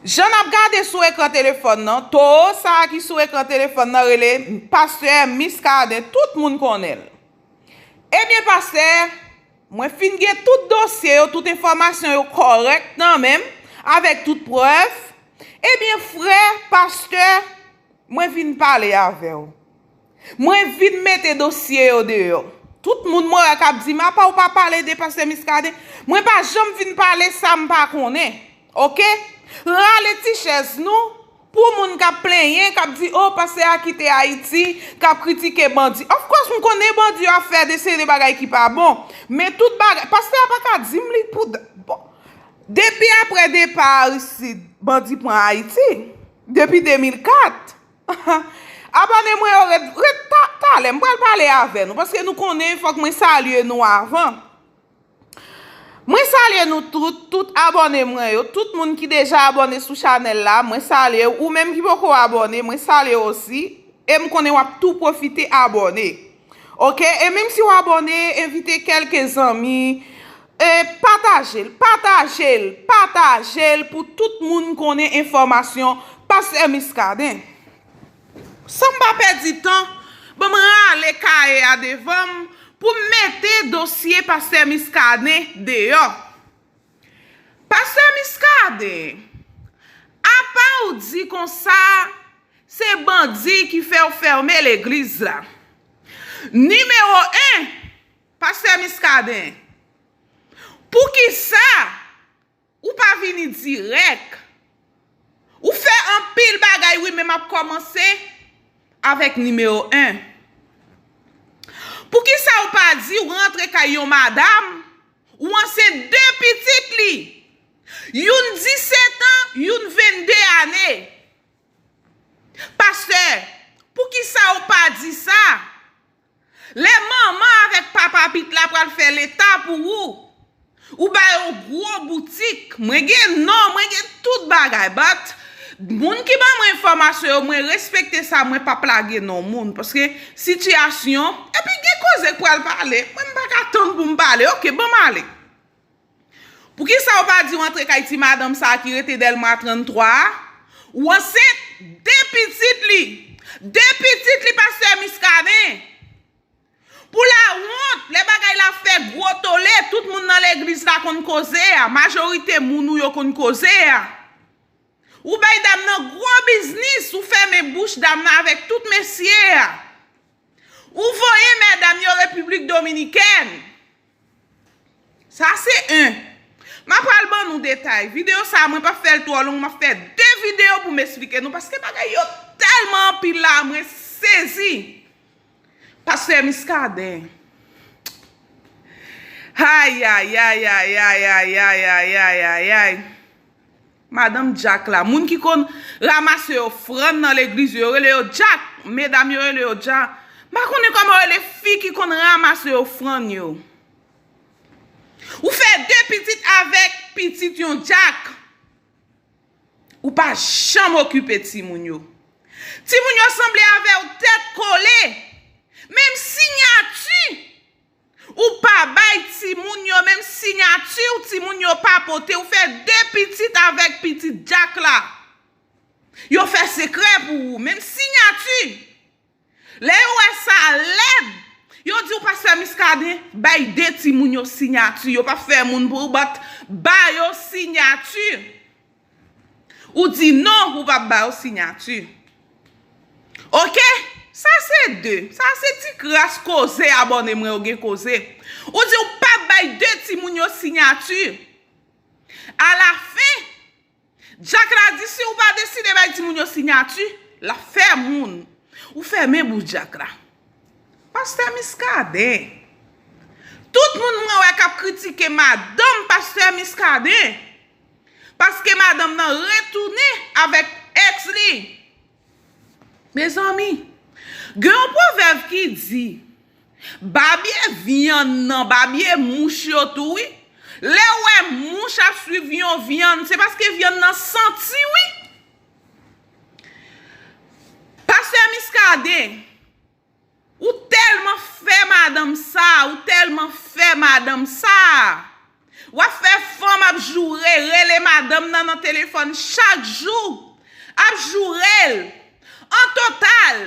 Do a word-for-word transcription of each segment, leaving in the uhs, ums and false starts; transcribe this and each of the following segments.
Jan n ap gade sou ekran telefòn nan, towo sa a ki sou ekran telefòn nan rele Pastè Muscadin, tout moun konnen l. Ebyen, pastè, mwen fin gen tout dosye yo, tout enfòmasyon yo kòrèk nan men m, avèk tout prèv. Ebyen, frè, pastè, mwen vin pale avè w. Mwen vin mete dosye yo deyò. Tout moun mwen wè k ap di m, "Apa w pa pale de pastè Muscadin?" Mwen pa janm vin pale sa m pa konnen. Oke? Rale ti chèz nou pou moun k ap plenyen, k ap di, "O, pastè a kite Ayiti," k ap kritike bandi. Of course, m konnen bandi yo ap fè de seri de bagay ki pa bon. Men tout bagay, pastè a pa ka di m li pou d-, bon. Depi apre depa Aristide, bandi pran Ayiti. Depi de mil kat. Abòne mwen yo ret, ret ta-, talè, m pral pale avè nou, paske nou konnen fòk mwen salye nou avan. Mwen salye nou tout, tout abòne mwen yo, tout moun ki deja abòne sou chanèl la, mwen salye w. Ou menm ki poko abòne, mwen salye w osi. E m konnen w ap tou pwofite abòne. Oke? E menm si w abòne, envite kèlke zanmi, e pataje l, pataje l, pataje l pou tout moun konnen enfòmasyon Pastè Muscadin. San m pa pèdi tan, ban m rale kaye a devan m pou m mete dosye Pastè Muscadin deyò. Pastè Muscadin, apa w di konsa se bandi ki fè w fèmen legliz la? Nimewo en, Pastè Muscadin, poukisa ou pa vini dirèk? Ou fè anpil bagay wi, men m ap kòmanse avèk nimewo en. Poukisa ou pa di ou rantre kay yon madanm, ou ansent de pitit li? Youn disèt an, youn vennde ane. Pastè, poukisa ou pa di sa? Lè manman avèk papa pit la pral fè leta pou ou, ou ba yo gwo boutik. Mwen gen non, mwen gen tout bagay. But, moun ki ban mwen enfòmasyon yo, mwen respekte sa, mwen p ap lage non moun. Paske sitiyasyon, epi gen koze k pral pale. Mwen m pa ka tann pou m pale. Oke, ban m ale. Poukisa w pa di w antre kay ti madanm sa a ki rete Dèlma trannntwa a? Ou ansent de pitit li. De pitit li, Pastè Muscadin. Pou lawont, lè bagay la fè gwo tole, tout moun nan legliz la konn koze a. Majorite moun ou yo konn koze a. Ou bay dam nan gwo biznis, ou fèmen bouch dam nan avèk tout mesye a. Ou voye medam yo Repiblik Dominikèn. Sa se en. M ap pral ban nou detay. Videyo sa a, mwen p ap fè l twò long, m ap fè de videyo pou m esplike nou, paske bagay yo tèlman anpil la, mwen sezi. Pastè Muscadin. Ay, ay, ay. Madanm Dyak la, moun ki konn ranmase ofrann nan legliz yo, yo rele yo Dyak. Medam yo rele yo Dyak. M pa konnen kòman yo rele fi ki konn ranmase ofrann yo. Ou fè de pitit avèk pitit yon Dyak. Ou pa janm okipe timoun yo. Timoun yo sanble avè w tèt kole. Menm siyati ou pa bay timoun yo, menm siyati w timoun yo pa pote. Ou fè de pitit avèk pitit Dyak la. Yo fè sekrè pou ou, menm siyati. Lè yo wè sa lèd, yo di w Pastè Muscadin bay de timoun yo siyati. Yo p ap fè moun pou ou, but ba yo siyati. Ou di non, ou p ap ba yo siyati. Oke? Sa se de. Sa se ti kras koze abòne mwen yo gen koze. Ou di ou p ap bay de timoun yo siyati. Alafen, Dyak la di si ou pa deside bay timoun yo siyati, l ap fè moun. Ou fèmen bouch Dyak la. Pastè Muscadin. Tout moun mwen wè k ap kritike madanm Pastè Muscadin. Paske madanm nan retounen avèk èks li. Mezanmi, gen yon pwovèb ki di, babye vyann nan, babye mouch yo tou, wi. Lè w wè mouch ap swiv yon vyann, se paske vyann nan santi, wi. Pastè Muscadin, ou tèlman fè madanm sa, ou tèlman fè madanm sa. W ap fè fanm ap joure, rele madanm nan nan telefòn chak jou, ap joure l. An total,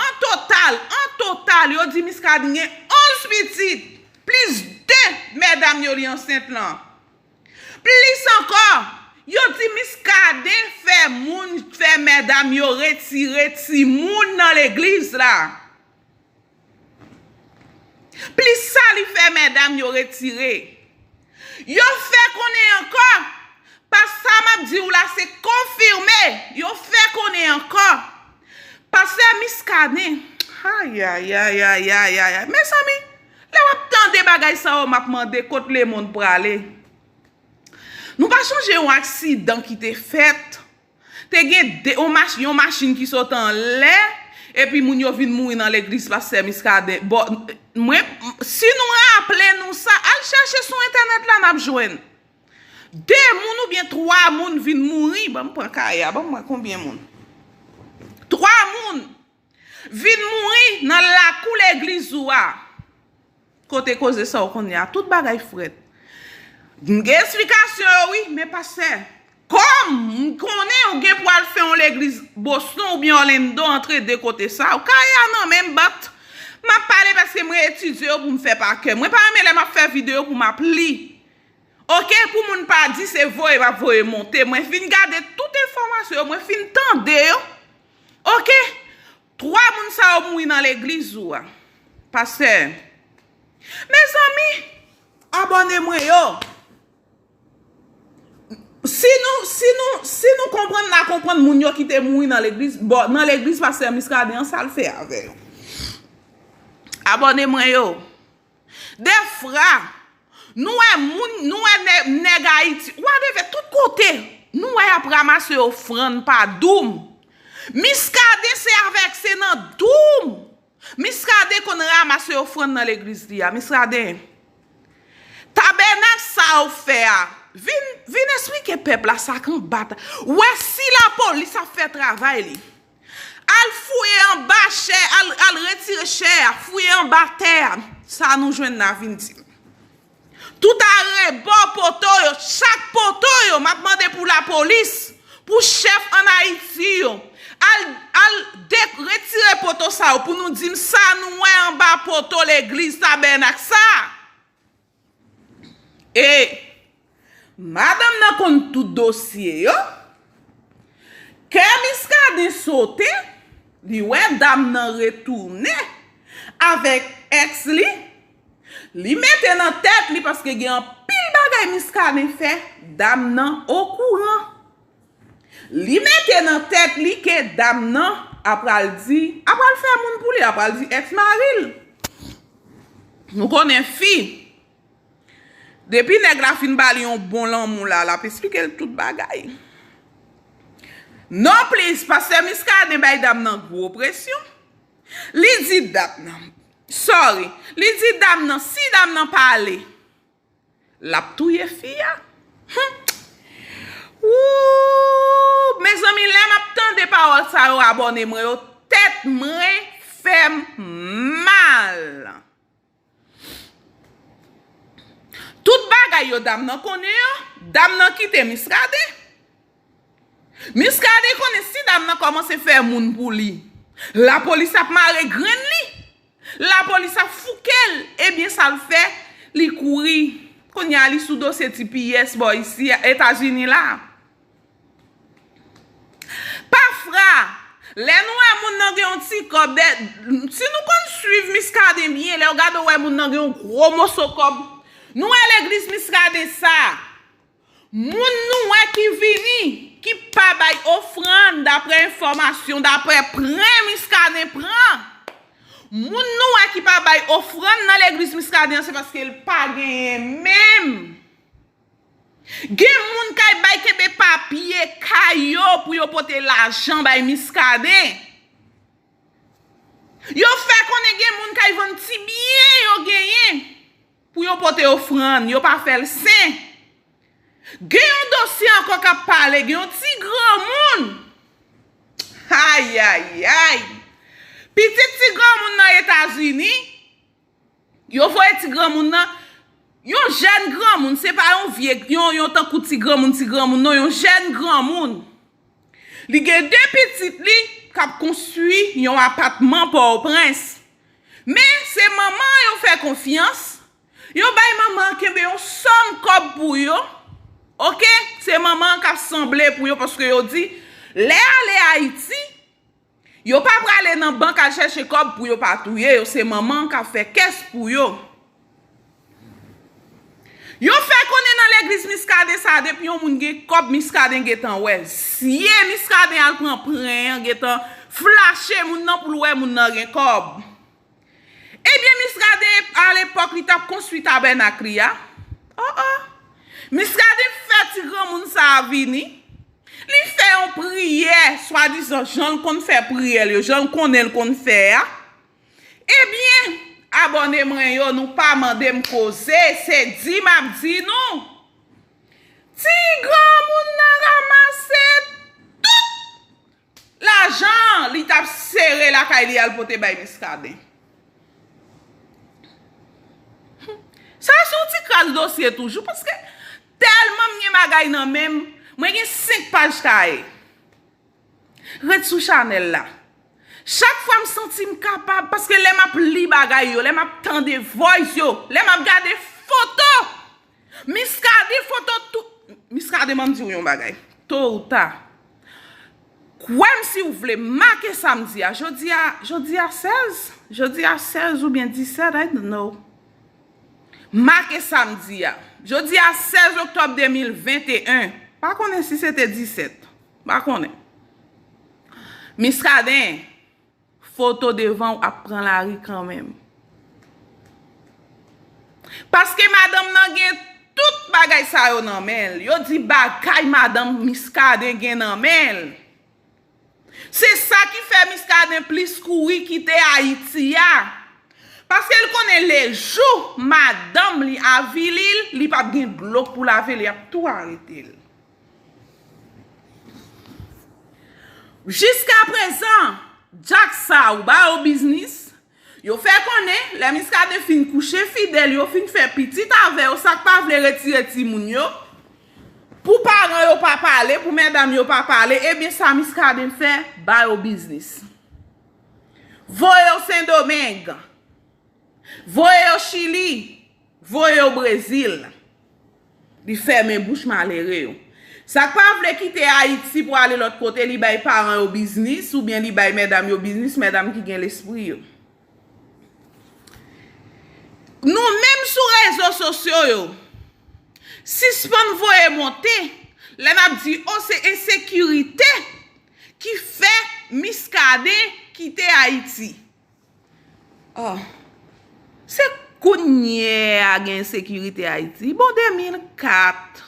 an total, an total, yo di Miskaden gen onz pitit, plis de medam yo li ansent lan. Plis ankò, yo di Miskaden fè moun, fè medam yo retire timoun nan legliz la. Plis sa li fè medam yo retire. Yo fè konnen ankò, pa sa m ap di w la se konfime, yo fè konnen ankò. Pastè Miskaden, ayayayayayay, mezanmi, lè w ap tande bagay sa yo, m ap mande kot lemonn prale. Nou pa sonje yon aksidan ki te fèt? Te gen de, yon mach-, yon machin ki sot anlè, epi moun yo vin mouri nan legliz pastè Miskaden. Bon, mwen, si nou raple nou sa, al chèche sou entènèt la, n ap jwenn. De moun oubyen twa moun vin mouri. Ban m pran kay a, ban m wè konbyen moun. Twa moun vin mouri nan lakou legliz ou a. Kote koze sa w konnen a, tout bagay frèt. M gen esplikasyon yo wi, men pastè, kòm m konnen ou gen pou al fè yon legliz Boston oubyen Orlando antre de kote sa, ou kay a nan men m, but m ap pale paske mwen etidye yo pou m fè pa kè. Mwen pa renmen lè m ap fè videyo pou m ap li. Oke, pou moun pa di se voye m ap voye monte. Mwen fin gade tout enfòmasyon yo, mwen fin tande yo. Oke, twa moun sa yo mouri nan legliz ou a. Pastè, mezanmi, abòne mwen yo. Si nou, si nou, si nou konprann, n a konprann moun yo ki te mouri nan legliz, bon, nan legliz pastè Miskaden an, sa l fè avè yo. Abòne mwen yo. Defwa, nou wè moun, nou wè nè-, nèg Ayiti, wadeve tout kote, nou wè y ap ranmase ofrann pa doum. Miskaden se avèk, se nan doum. Miskaden konn ranmase ofrann nan legliz li a. Miskaden, tabènak sa w fè a, vin, vin esplike pèp la sa k anba ta-, wè si lapolis ap fè travay li. Al fouye anba chè, al, al retire chè a, fouye anba tè a. Sa nou jwenn la vin di m. Tout arebò poto yo, chak poto yo, m ap mande pou lapolis, pou chèf ann Ayiti yo. Al, al de-, retire poto sa yo pou nou di m sa nou wè anba poto legliz tabènak sa. E madanm nan konn tout dosye yo. Kè Miskaden sote, li wè dam nan retounen avèk èks li. Li mete nan tèt li, paske gen anpil bagay Miskaden fè, dam nan okouran. Li mete nan tèt li ke dam nan apral di, apral fè moun pou li, apral di èks mari l. Nou konnen fi, depi nèg la fin ba li yon bon lanmou la, l ap esplike l tout bagay. Non plis, pastè Miskaden bay dam nan gwo presyon. Li di dam nan, sorry, li di dam nan, si dam nan pale, l ap touye fi a. Hum. Woo! Mezanmi, lè m ap tande pawòl sa yo, abòne mwen yo, tèt mwen fè m mal. Tout bagay yo dam nan konnen yo, dam nan kite Miskaden. Miskaden konnen si dam nan kòmanse fè moun pou li, lapolis ap mare grenn li. Lapolis ap fouke l. Ebyen, sa l fè, li kouri. Kounye a, li sou dosye T P S bò isi, Etazini la. Pafwa, lè nou wè moun nan gen yon ti kòb, dè, si nou konn swiv Miskaden byen, lè w gade w wè moun nan gen yon gwo moso kòb, nou wè legliz Miskaden sa, moun nou wè ki vini, ki pa bay ofrann, daprè enfòmasyon, daprè pran Miskaden pran, moun nou wè ki pa bay ofrann nan legliz Miskaden an, se paske l pa genyen menm. Gen moun k al bay kenbe papye kay yo pou yo pote lajan bay Miskaden. Yo fè konnen gen moun k al vann ti byen yo genyen pou yo pote ofrann, yo pa fè l sen. Gen yon dosye ankò k ap pale, gen yon ti granmoun. Ayayay! Pitit ti granmoun nan Etazini, yo voye ti granmoun nan, Yon jèn granmoun, se pa yon vye, yon, yon tankou ti granmoun, ti granmoun, non, yon jèn granmoun. Li gen de pitit li k ap konstwi yon apatman Pòtoprens. Men, se manman an yo fè konfyans. Yo bay manman an kenbe yon sòm kòb pou yo. Oke? Se manman an k ap sanble pou yo paske yo di, lè ale Ayiti, yo pa prale nan bank al chèche kòb pou yo pa touye yo. Se manman an k ap fè kès pou yo. Yo fè konnen nan legliz Miskaden sa, depi yon moun gen kòb, Miskaden gentan wè. Zye Miskaden al pran pren an, gentan flache moun nan pou l wè moun nan gen kòb. Ebyen, Miskaden, alepòk, li t ap konstwi tabènak li a. Oh, oh. Miskaden fè ti granmoun sa a vini. Li fè yon priyè, swadizan, jan l konn fè priyè l yo, jan l konnen l konn fè a. Ebyen, abòne mwen yo, nou pa mande m koze, se di m ap di nou. Ti granmoun nan ranmase tout lajan li t ap sere lakay li al pote bay Miskaden. Sa se yon ti kras dosye toujou, paske tèlman m gen bagay nan men m, mwen gen senk paj kaye. Ret sou chanèl la. Chak fwa m santi m kapab, paske lè m ap li bagay yo, lè m ap tande voice yo, lè m ap gade foto, Miskaden foto tou, Miskaden, ban m di w yon bagay. To ou ta, kwè m si w vle, make sa m di a. Jodi a, jodi a sèz, jodi a sèz oubyen disèt, I don't know. Make sa m di a. Jodi a sèz oktòb de mil venteyen. Pa konnen si se te disèt. Pa konnen. Miskaden, foto devan w ap pran lari kanmenm. Paske madanm nan gen tout bagay sa yo nan men l. Yo di bagay madanm Miskaden gen nan men l. Se sa ki fè Miskaden plis kouri kite Ayiti a. Paske l konnen lejou madanm li avili l, li p ap gen dlo pou lave l, y ap tou arete l. Jiskaprezan, djak sa ou ba yo biznis, yo fè konnen, lè Miskaden fin kouche fidèl, yo fin fè pitit avè yo, sa k pa vle retire timoun yo, pou paran yo pa pale, pou medam yo pa pale, ebyen sa Miskaden fè, ba yo biznis. Voye yo Sendomeng. Voye yo Chili, voye yo Brezil. Li fèmen bouch malere yo. Sa k pa vle kite Ayiti pou ale lòt kote, li bay paran yo biznis, oubyen li bay medam yo biznis, medam ki gen lespri yo. Nou menm sou rezo sosyo yo, sispann voye monte, lè n ap di, o, se ensekirite ki fè Miskaden kite Ayiti. Oh. Se kounye a gen ensekirite Ayiti. Bon, de mil kat.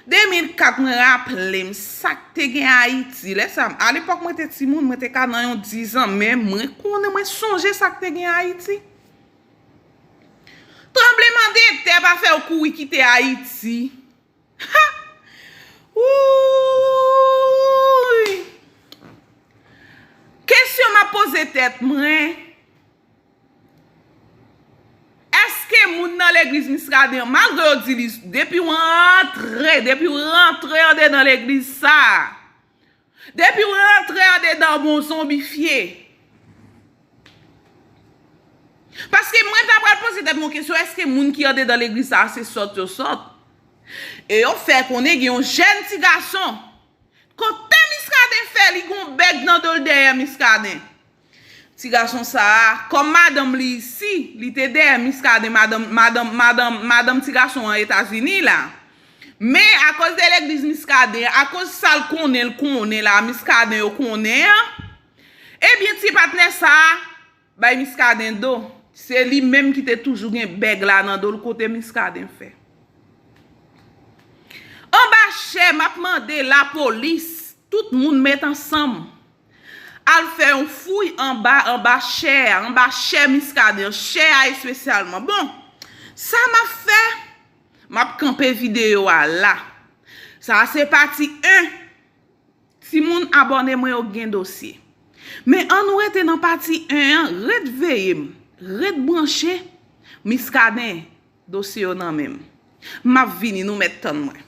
De mil kat, mwen raple m sa k te gen Ayiti. Lè sa, alepòk mwen te timoun, mwen te ka nan yon dizan, men mwen konnen, mwen sonje sa k te gen Ayiti. Tranblemanntè pa fè w kouri kite Ayiti. Ha! Wouy! Kesyon m ap poze tèt mwen, èske moun nan legliz Miskaden an, malgre yo di li, depi w rantre, depi w rantre andedan legliz sa a, depi w rantre andedan, bon zonbifye. Paske mwen ta pral poze tèt mwen kesyon, èske moun ki andedan legliz sa a se sòt yo sòt? E yo fè konnen gen yon jèn ti gason. Kote Miskaden fè li gon bèg nan do l dèyè Miskaden? Ti gason sa a, kòm madanm li isi, li te dèyè Miskaden, madanm, madanm, madanm, madanm ti gason an Etazini la. Men, akoz de legliz Miskaden, akoz sa l konnen, l konnen la, Miskaden yo konnen an, ebyen, ti patnè sa a bay Miskaden do. Se li menm ki te toujou gen bèg la nan do l, kote Miskaden fè. Anba chè, m ap mande lapolis, tout moun met ansanm, al fè yon fouy anba, anba chè a, anba chè Miskaden, chè a espesyalman. Bon, sa m ap fè, m ap kanpe videyo a la. Sa a se pati en. Timoun abòne mwen yo gen dosye. Men ann nou rete nan pati en an, ret veye m, ret branche, Miskaden. Dosye yo nan men m. M ap vini, nou mèt tann mwen.